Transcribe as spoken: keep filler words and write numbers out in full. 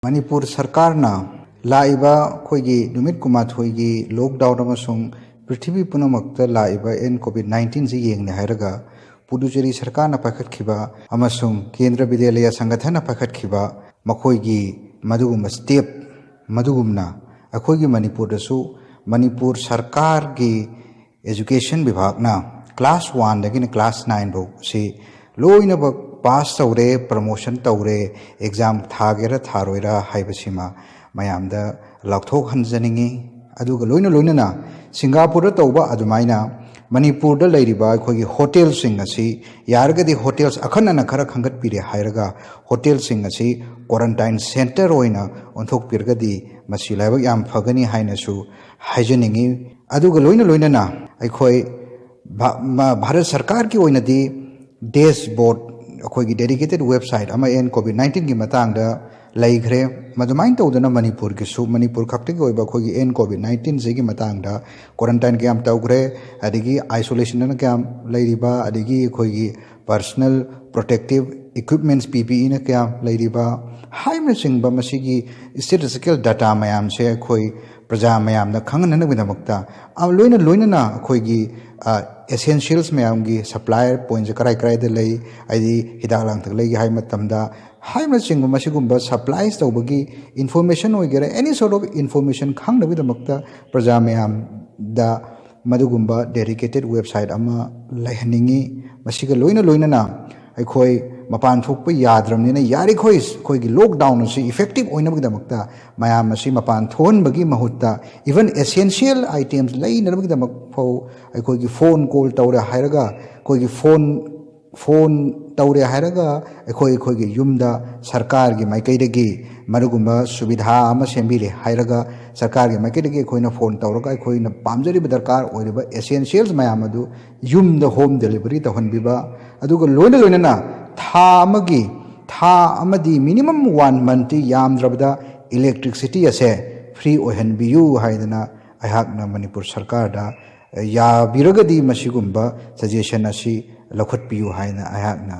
ꯃꯅꯤꯄꯨꯔ ꯁꯔꯀꯥꯔꯅ ꯂꯥꯛꯏꯕ ꯑꯩꯈꯣꯏꯒꯤ ꯅꯨꯃꯤꯠ ꯀꯨꯟꯃꯥꯊꯣꯏꯒꯤ ꯂꯣꯛꯗꯥꯎꯟ ꯑꯃꯁꯨꯡ ꯄ꯭ꯔꯤꯊꯤꯕꯤ ꯄꯨꯝꯅꯃꯛꯇ ꯂꯥꯛꯏꯕ ꯑꯦꯟ ꯀꯣꯚꯤꯗ ꯅꯥꯏꯟꯇꯤꯟꯁꯤ ꯌꯦꯡꯂꯦ ꯍꯥꯏꯔꯒ ꯄꯨꯗꯨꯆꯦꯔꯤ ꯁꯔꯀꯥꯔꯅ ꯄꯥꯏꯈꯠꯈꯤꯕ ꯑꯃꯁꯨꯡ ꯀꯦꯟꯗ꯭ꯔ ꯕꯤꯗ꯭ꯌꯥꯂꯌ ꯁꯪꯒꯊꯟꯅ ꯄꯥꯏꯈꯠꯈꯤꯕ ꯃꯈꯣꯏꯒꯤ ꯃꯗꯨꯒꯨꯝꯕ ꯁ꯭ꯇꯦꯞ, ꯃꯗꯨꯒꯨꯝꯅ ꯑꯩꯈꯣꯏꯒꯤ ꯃꯅꯤꯄꯨꯔꯗꯁꯨ ꯃꯅꯤꯄꯨꯔ ꯁꯔꯀꯥꯔꯒꯤ ꯑꯦꯖꯨꯀꯦꯁꯟ ꯕꯤꯚꯥꯒꯅ ꯀ꯭ꯂꯥꯁ ꯋꯥꯟꯗꯒꯤꯅ ꯀ꯭ꯂꯥꯁ ꯅꯥꯏꯟ ꯐꯥꯎꯁꯤ ꯂꯣꯏꯅꯃꯛ ꯄꯥꯁ ꯇꯧꯔꯦ, ꯄ꯭ꯔꯃꯣꯁꯟ ꯇꯧꯔꯦ, ꯑꯦꯛꯖꯥꯝ ꯊꯥꯒꯦꯔꯥ ꯊꯥꯔꯣꯏꯔꯥ ꯍꯥꯏꯕꯁꯤꯃ ꯃꯌꯥꯝꯗ ꯂꯥꯎꯊꯣꯛꯍꯟꯖꯅꯤꯡꯉꯤ꯫ ꯑꯗꯨꯒ ꯂꯣꯏꯅ ꯂꯣꯏꯅꯅ ꯁꯤꯡꯒꯥꯄꯨꯔꯗ ꯇꯧꯕ ꯑꯗꯨꯃꯥꯏꯅ ꯃꯅꯤꯄꯨꯔꯗ ꯂꯩꯔꯤꯕ ꯑꯩꯈꯣꯏꯒꯤ ꯍꯣꯇꯦꯜꯁꯤꯡ ꯑꯁꯤ ꯌꯥꯔꯒꯗꯤ ꯍꯣꯇꯦꯜꯁ ꯑꯈꯟꯅꯅ ꯈꯔ ꯈꯟꯒꯠꯄꯤꯔꯦ ꯍꯥꯏꯔꯒ ꯍꯣꯇꯦꯜꯁꯤꯡ ꯑꯁꯤ ꯀ꯭ꯋꯥꯔꯟꯇꯥꯏꯟ ꯁꯦꯟꯇꯔ ꯑꯣꯏꯅ ꯑꯣꯟꯊꯣꯛꯄꯤꯔꯒꯗꯤ ꯃꯁꯤ ꯂꯥꯏꯕꯛ ꯌꯥꯝ ꯐꯒꯅꯤ ꯍꯥꯏꯅꯁꯨ ꯍꯥꯏꯖꯅꯤꯡꯉꯤ꯫ ꯑꯗꯨꯒ ꯂꯣꯏꯅ ꯂꯣꯏꯅꯅ ꯑꯩꯈꯣꯏ ꯚꯥ-, ꯃ-, ꯚꯥꯔꯠ ꯁꯔꯀꯥꯔꯒꯤ ꯑꯣꯏꯅꯗꯤ ꯗꯦꯁꯕꯣꯔꯗ, ꯑꯩꯈꯣꯏꯒꯤ ꯗꯦꯗꯤꯀꯦꯇꯦꯗ ꯋꯦꯕꯁꯥꯏꯠ ꯑꯃ ꯑꯦꯟ ꯀꯣꯚꯤꯗ ꯅꯥꯏꯟꯇꯤꯟꯒꯤ ꯃꯇꯥꯡꯗ ꯂꯩꯈ꯭ꯔꯦ꯫ ꯃꯗꯨꯃꯥꯏꯅ ꯇꯧꯗꯅ ꯃꯅꯤꯄꯨꯔꯒꯤꯁꯨ, ꯃꯅꯤꯄꯨꯔ ꯈꯛꯇꯒꯤ ꯑꯣꯏꯕ ꯑꯩꯈꯣꯏꯒꯤ ꯑꯦꯟ ꯀꯣꯚꯤꯗ ꯅꯥꯏꯟꯇꯤꯟꯁꯤꯒꯤ ꯃꯇꯥꯡꯗ ꯀ꯭ꯋꯥꯔꯟꯇꯥꯏꯟ ꯀꯌꯥꯝ ꯇꯧꯈ꯭ꯔꯦ, ꯑꯗꯒꯤ ꯑꯥꯏꯁꯣꯂꯦꯁꯟꯗꯅ ꯀꯌꯥꯝ ꯂꯩꯔꯤꯕ, ꯑꯗꯒꯤ ꯑꯩꯈꯣꯏꯒꯤ ꯄꯔꯁꯅꯦꯜ ꯄ꯭ꯔꯣꯇꯦꯛꯇꯤꯞ ꯏꯀ꯭ꯋꯤꯞꯃꯦꯟꯁ, ꯄꯤ ꯄꯤ ꯏꯅ ꯀꯌꯥꯝ ꯂꯩꯔꯤꯕ ꯍꯥꯏꯕꯅꯆꯤꯡꯕ ꯃꯁꯤꯒꯤ ꯁ꯭ꯇꯦꯇꯤꯁꯇꯤꯀꯦꯜ ꯗꯥꯇꯥ ꯃꯌꯥꯝꯁꯦ ꯑꯩꯈꯣꯏ ꯄ꯭ꯔꯖꯥ ꯃꯌꯥꯝꯗ ꯈꯪꯍꯟꯅꯅꯕꯒꯤꯗꯃꯛꯇ, ꯑ, ꯂꯣꯏꯅ ꯂꯣꯏꯅꯅ ꯑꯩꯈꯣꯏꯒꯤ, ꯑ, ꯑꯦꯁꯦꯟꯁꯤꯌꯦꯜꯁ ꯃꯌꯥꯝꯒꯤ ꯁꯄ꯭ꯂꯥꯏꯌꯔ ꯄꯣꯏꯟꯠꯁꯦ ꯀꯔꯥꯏ ꯀꯔꯥꯏꯗ ꯂꯩ, ꯍꯥꯏꯗꯤ ꯍꯤꯗꯥꯛ ꯂꯥꯡꯊꯛ ꯂꯩꯒꯦ ꯍꯥꯏꯕ ꯃꯇꯝꯗ ꯍꯥꯏꯕꯅꯆꯤꯡꯕ ꯃꯁꯤꯒꯨꯝꯕ ꯁꯄ꯭ꯂꯥꯏꯁ ꯇꯧꯕꯒꯤ ꯏꯟꯐꯣꯔꯃꯦꯁꯟ ꯑꯣꯏꯒꯦꯔꯥ, ꯑꯦꯅꯤ ꯁꯣꯔꯠ ꯑꯣꯐ ꯏꯟꯐꯣꯔꯃꯦꯁꯟ ꯈꯪꯅꯕꯒꯤꯗꯃꯛꯇ ꯄ꯭ꯔꯖꯥ ꯃꯌꯥꯝꯗ ꯃꯗꯨꯒꯨꯝꯕ ꯗꯦꯗꯤꯀꯦꯇꯦꯗ ꯋꯦꯕꯁꯥꯏꯠ ꯑꯃ ꯂꯩꯍꯟꯅꯤꯡꯉꯤ꯫ ꯃꯁꯤꯒ ꯂꯣꯏꯅ ꯂꯣꯏꯅꯅ ꯑꯩꯈꯣꯏ ꯃꯄꯥꯟ ꯊꯣꯛꯄ ꯌꯥꯗ꯭ꯔꯕꯅꯤꯅ ꯌꯥꯔꯤꯈꯣꯏ ꯑꯩꯈꯣꯏꯒꯤ ꯂꯣꯛꯗꯥꯎꯟ ꯑꯁꯤ ꯏꯐꯦꯛꯇꯤꯞ ꯑꯣꯏꯅꯕꯒꯤꯗꯃꯛꯇ ꯃꯌꯥꯝ ꯑꯁꯤ ꯃꯄꯥꯟ ꯊꯣꯛꯍꯟꯕꯒꯤ ꯃꯍꯨꯠꯇ, ꯏꯚꯟ ꯑꯦꯁꯦꯟꯁꯤꯌꯦꯜ ꯑꯥꯏꯇꯦꯝꯁ ꯂꯩꯅꯅꯕꯒꯤꯗꯃꯛ ꯐꯥꯎ ꯑꯩꯈꯣꯏꯒꯤ ꯐꯣꯟ ꯀꯣꯜ ꯇꯧꯔꯦ ꯍꯥꯏꯔꯒ, ꯑꯩꯈꯣꯏꯒꯤ ꯐꯣꯟ, ꯐꯣꯟ ꯇꯧꯔꯦ ꯍꯥꯏꯔꯒ ꯑꯩꯈꯣꯏ, ꯑꯩꯈꯣꯏꯒꯤ ꯌꯨꯝꯗ ꯁꯔꯀꯥꯔꯒꯤ ꯃꯥꯏꯀꯩꯗꯒꯤ ꯃꯗꯨꯒꯨꯝꯕ ꯁꯨꯕꯤꯙꯥ ꯑꯃ ꯁꯦꯝꯕꯤꯔꯦ ꯍꯥꯏꯔꯒ ꯁꯔꯀꯥꯔꯒꯤ ꯃꯥꯏꯀꯩꯗꯒꯤ ꯑꯩꯈꯣꯏꯅ ꯐꯣꯟ ꯇꯧꯔꯒ ꯑꯩꯈꯣꯏꯅ ꯄꯥꯝꯖꯔꯤꯕ ꯗꯔꯀꯥꯔ ꯑꯣꯏꯔꯤꯕ ꯑꯦꯁꯦꯟꯁꯤꯌꯦꯜꯁ ꯃꯌꯥꯝ ꯑꯗꯨ ꯌꯨꯝꯗ ꯍꯣꯝ ꯗꯦꯂꯤꯚꯔꯤ ꯇꯧꯍꯟꯕꯤꯕ, ꯑꯗꯨꯒ ꯂꯣꯏꯅ ꯂꯣꯏꯅꯅ ꯊꯥ ꯑꯃꯒꯤ, ꯊꯥ ꯑꯃꯗꯤ ꯃꯤꯅꯤꯃꯝ ꯋꯥꯟ ꯃꯟꯠꯇꯤ ꯌꯥꯝꯗ꯭ꯔꯕꯗ ꯏꯂꯦꯛꯇ꯭ꯔꯤꯛꯁꯤꯇꯤ ꯑꯁꯦ ꯐ꯭ꯔꯤ ꯑꯣꯏꯍꯟꯕꯤꯌꯨ ꯍꯥꯏꯗꯅ ꯑꯩꯍꯥꯛꯅ ꯃꯅꯤꯄꯨꯔ ꯁꯔꯀꯥꯔꯗ, ꯑ, ꯌꯥꯕꯤꯔꯒꯗꯤ ꯃꯁꯤꯒꯨꯝꯕ ꯁꯖꯦꯁꯟ ꯑꯁꯤ ꯂꯧꯈꯠꯄꯤꯌꯨ ꯍꯥꯏꯅ ꯑꯩꯍꯥꯛꯅ